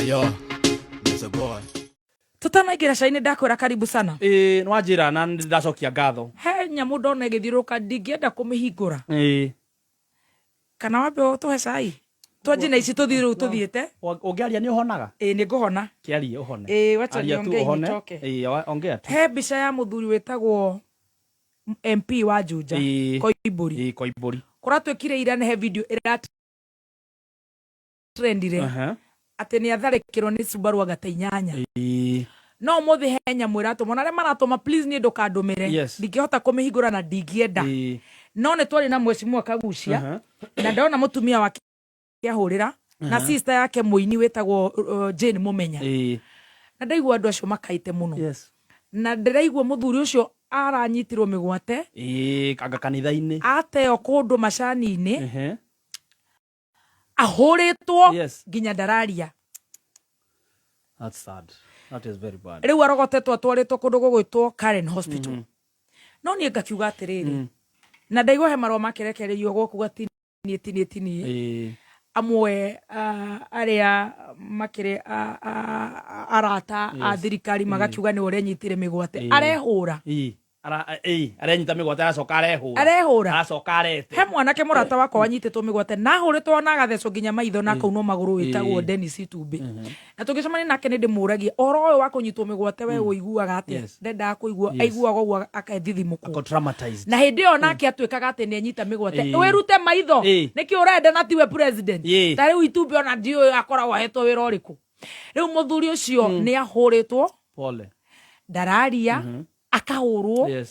Yo, Mr. Boy. Tutanaingĩra cai-inĩ, ndakwĩra karibu sana. Ĩĩ, nĩ wanjĩra na nĩ ndacokia ngatho. He nyamũ ndona ĩgĩthiũrũrũka, ndingĩenda kũmĩhingũra. Kana wambe ũtũhe cai twanjie na ici tũthiĩ rĩu tũthiĩte. Ũngĩaria nĩ ũhonaga? Ĩĩ, nĩ ngũhona. Kĩarie ũhone. Ĩĩ, wacha Aria tu niongee ũhone. nitoke. Ĩĩ, ongea tu. He mbica ya mũthuri wĩtagwo MP wa Juja, Koimbũri. Ĩĩ, Koimbũri. Kũratuĩkire ira nĩ he video ĩratrendire atĩ nĩ atharĩkĩrwo nĩ Subaru anga ta 8. No ũmũthĩ he nyamũ ĩratũma, na arĩa maratũma, please, niĩ ndũkandũmĩre. Ndingĩhota kũmĩhingũra na ndingĩenda. No nĩ twarĩ na mheshimiwa Kagucia na ndona mũtumia wake ahũrĩra na sister yake mũini wĩtagwo Jane Mũmenya. Na ndaigua andũ acio makaĩte mũno. Na ndĩraigua mũthuri ũcio aranyitirwo mĩgwate. Ĩĩ, anga kanitha-inĩ. Ateo kũndũ macani-inĩ. Ahũrĩtwo nginya ndararia. That's sad. That is very bad. Rĩu arogotetwo atwarĩtwo kũndũ gũgwĩtwo Karen Hospital. No niĩ ngakiuga atĩrĩrĩ, na ndaigua he marũa makerekereirio gwaku gatiniĩ tinie tinie. Amwe arĩa makĩrĩ arata a thirikari magakiuga nĩ ũrĩa nyitire mĩgwate. Arehũra. Ĩĩ. Ĩĩ, arenyita mĩgwate, aracoka arehũra. Arehũra. Aracoka arete. He mwanake mũrata wakwa wanyitĩtwo mĩgwate na ahũrĩtwo na agathecwo nginya maitho na akaunwo magũrũ, wĩtagwo Dennis Itumbĩ. Na tũngĩcemania nake nĩ ndĩmũragia ũhoro ũyũ wa kũnyitwo mĩgwate, we ũiguaga atĩa? Ndendaga kũigua. Aiguaga ũguo akethithimũkwo. Ako traumatized. Na hĩndĩ ĩyo nake atuĩkaga atĩ nĩ anyita mĩgwate. Wĩrute maitho. Nĩkĩ ũrenda na tiwe president? Ta rĩu Itumbĩ ona ndiũĩ akoragwo ahetwo wĩra ũrĩkũ. Rĩu mũthuri ũcio nĩ ahũrĩtwo. Pole. Ndararia, akahũrwo.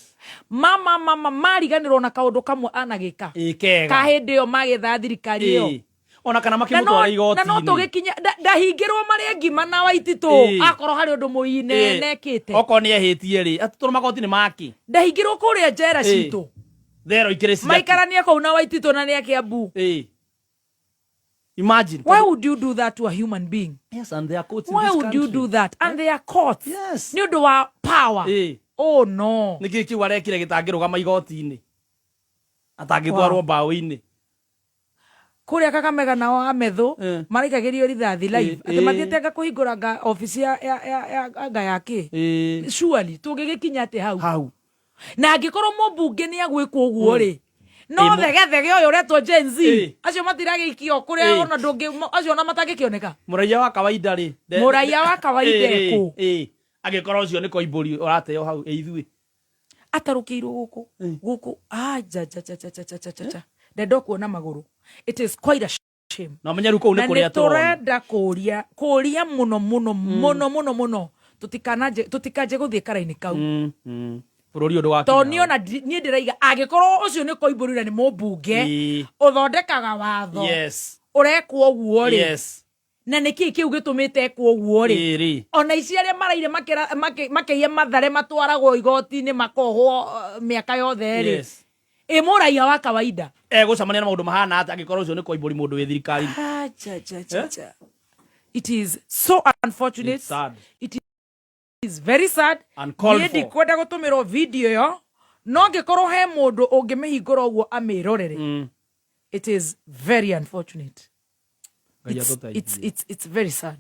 Mama mama mariganĩrwo na kaũndũ kamwe anagĩka. Ĩĩ, kega. Ka hĩndĩ ĩyo magĩethaga thirikari ĩyo. Ona kana Na no makĩmũtwara na no igoti-inĩ. tũgĩkinya ndahingĩrwo marĩa ngima na Waititũ. Akorwo harĩ ũndũ mũinene ekĩte. Okorwo nĩ ehĩtie rĩ, atũrwo magoti nĩ maki. Ndahingĩrwo kũrĩa njera citũ. Thero ikĩrĩ ciake. Maikaranie kũu na Waititũ na nĩ Akĩambu. Ĩĩ. Imagine. Why would you do that to a human being? Yes, and there are courts in Why this would you country. do that? And there are courts. Nĩ ũndũ wa power. Oh no. Nĩkĩ kĩu arekire gĩtangĩrũgama igoti-inĩ? Atangĩtwarwo mbaũ-inĩ. Kũrĩa Kakamega nao amethũ maraikagĩrio rithathi live. Atĩ mathiĩte anga kũhingũra anga obici ya anga ya kĩ. Surely tũngĩgĩkinya atĩ hau? Hau. Na angĩkorwo mũmbunge nĩ agwĩkwo ũguo rĩ, no thegethege ũyũ ũretwo Gen Z, acio matiragĩikio kũrĩa ona ndũngĩ acio ona matangĩkĩoneka. Mũraiya wa kawaida rĩ. Mũraiya wa kawaida ekũ? Ĩĩ. Angĩkorwo ũcio nĩ Koimbũri ũrateo hau, ĩ ithuĩ. Atarũkĩirwo gũkũ gũkũ anja nja nja nja nja nja nja nja, ndenda kuona magũrũ. It is quite a shame. Na ũmenye rĩu kũu nĩ Na kũrĩa nĩ tũrona. tũrenda kũria kũria mũno mũno mũno mũno mũno, tũtikananje tũtikanje gũthiĩ karaini kau. Bũrũri ũyũ ndũgakinya Tondũ niĩ hau. ona niĩ ndĩraiga angĩkorwo ũcio nĩ Koimbũri na nĩ mũmbunge ũthondekaga watho ũrekwo ũguo rĩ, na nĩkĩ kĩu gĩtũmĩte ekwo ũguo rĩ? Ĩĩ rĩ. Ona ici arĩa maraire makĩiya Mathare matwaragwo igoti-inĩ makohwo mĩaka yothe rĩ, ĩ mũraiya wa kawaida egũcemania na maũndũ mahana atĩa angĩkorwo ũcio nĩ Koimbũri mũndũ wĩ thirikari? Ah, cha, cha, cha, cha. It is so unfortunate. It's sad. It is very sad. Uncalled Niĩ for. ndikwenda gũtũmĩrwo video ĩyo, no angĩkorwo he mũndũ ũngĩmĩhingũra ũguo amĩrorere. It is very unfortunate. Ngai It's, atũteithie. it's very sad.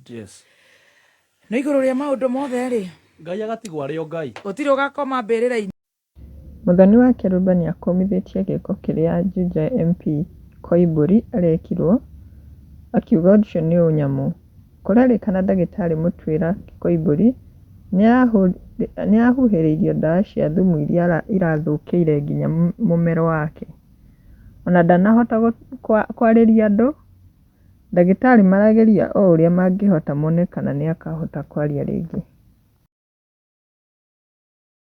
No igũrũ rĩa maũndũ mothe rĩ, Ngai agatigwo arĩ o Ngai. Gũtirĩ ũgakoma mbĩrĩra-inĩ. Mũthoni wa Kĩrũmba nĩakũmithĩtie gĩko kĩrĩa Juja MP Koimbũri arekirwo, akiuga ũcio nĩ ũnyamũ. Kũrerĩkana ndagĩtarĩ Mũtuĩra Koimbũri nĩarahuhĩrĩirio ndawa cia thumu iria irathũkĩire nginya mũmero wake. Ona ndanahota kwarĩria andũ, ndagĩtarĩ marageria o ũrĩa mangĩhota mone kana nĩakahota kwaria rĩngĩ.